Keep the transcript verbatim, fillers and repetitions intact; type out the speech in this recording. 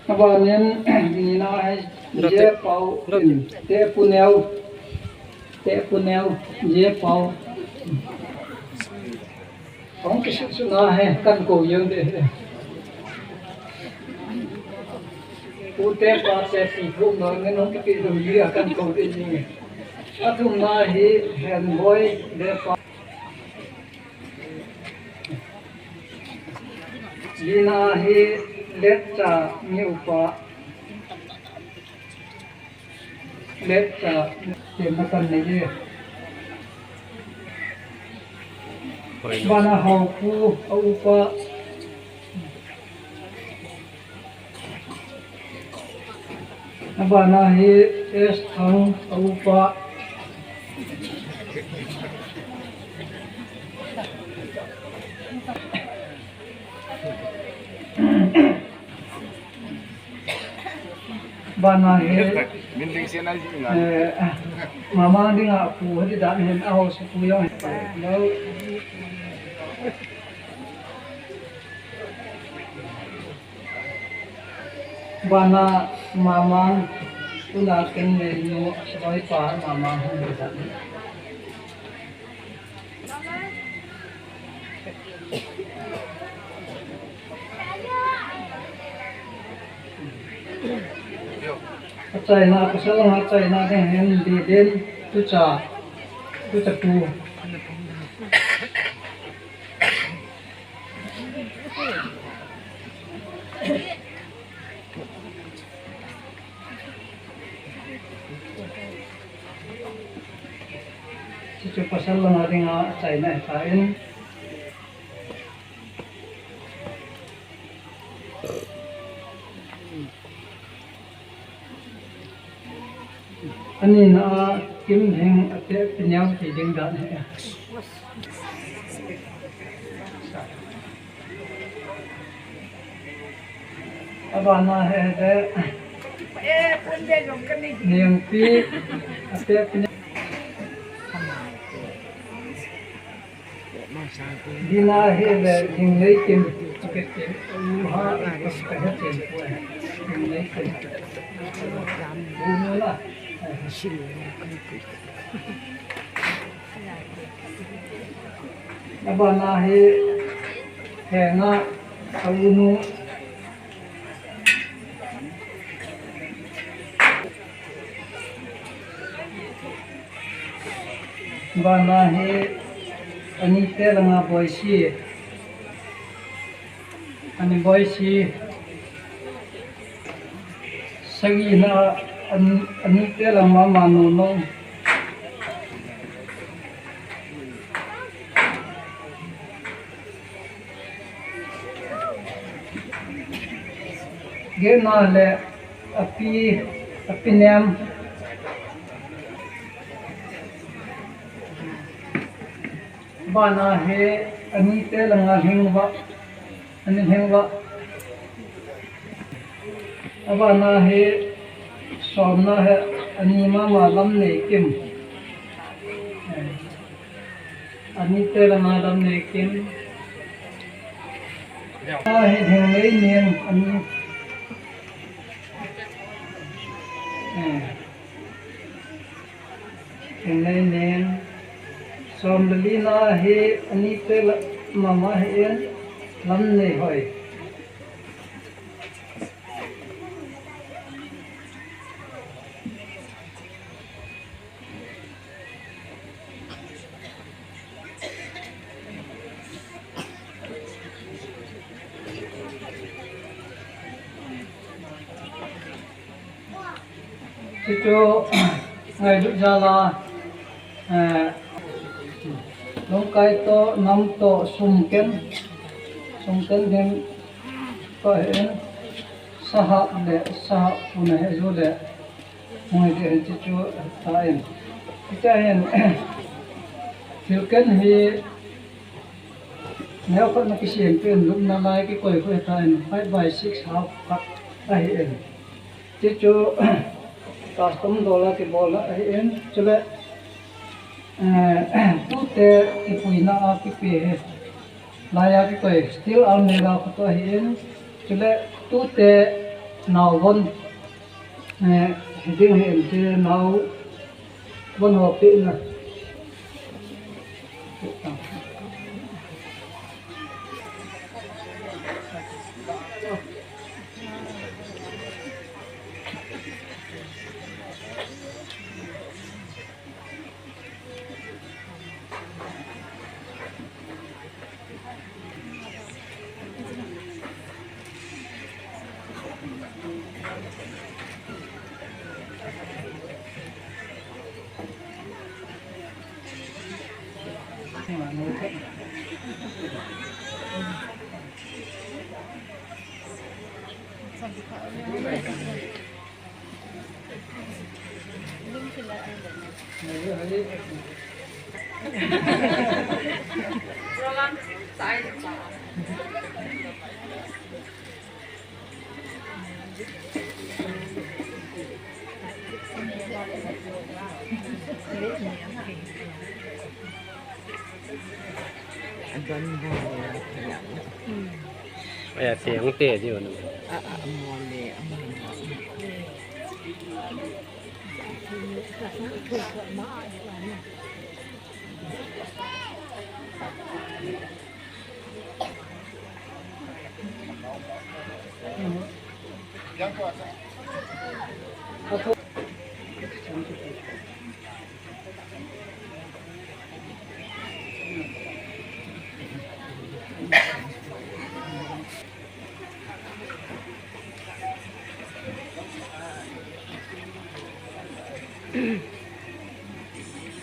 Abanin, nina hi, Jepau, Tepuneu, Tepuneu, Jepau. Hung kisut sut na hi, kan kou jeng ding. Pu te pa te pi thum na, ngen hung kipe ding hi, kan kou ding hi. Athumna hi, Henboi, Lepa. Lina hi Letcha mi upa. Letcha mi matan nei e. Bana Haopu a upa. Abana hi S Thang a upa. Bana hi, min ding sian ai si nga. Eh, mama ding a pu hadi dan hin a ho su pu jong hi pa. Lo. Bana mama, tuna ken le nu, soi pa mama hung da. Achaina, pasal nga achaina ding hin di din, tucha, tucha tu. Chuchu pasal langa dinga achaina hitan. Anina a Kimhing a Tepuneu ti ding dan hi. Abana hi de. Ningpi a Tepuneu. Dina hi le Lhinglei Kim, a ke Kim, u ha, ka he chen pu e. Lhinglei Kim. U nu la. Abana hi, Henga, a u nu. Bana hi ani te langa Boisi. Ani Boisi. Sagina an-, ani te langa Mama Nonong. Gena le api, api nem. Bana hi ani te langa Lhingva, ani Lhingva. Abana hi somna hi ani Mama Lamneikim. Ani te langa Lamneikim. Ahi Lhinglei Neng ani. Eh. Lhinglei Neng. Som le lina hi ani te la Mama hi en Lamneihoi. Chuchu ngailut jal a, eh, Longkai to, Nam to, Sumken, Sumken hin, to hin, sahap le, sahap puna he ju le, Hung hi ding ahi chuchu ta in. Hitia hin, thilken hi neo khat na kisem pen lupna lai kikoi koi ta in, five by six half khat ahi in. Chuchu custom dola kibolna ahi in. Chule, eh, tute kipuina a kipe hi. Laiya kikoi steel almirah khat ahi in. Chule tute Nau von, eh, ding hi em ti nau von ho pe na. Aya, te ang te di wanu. A, a, a, mole, a, mole.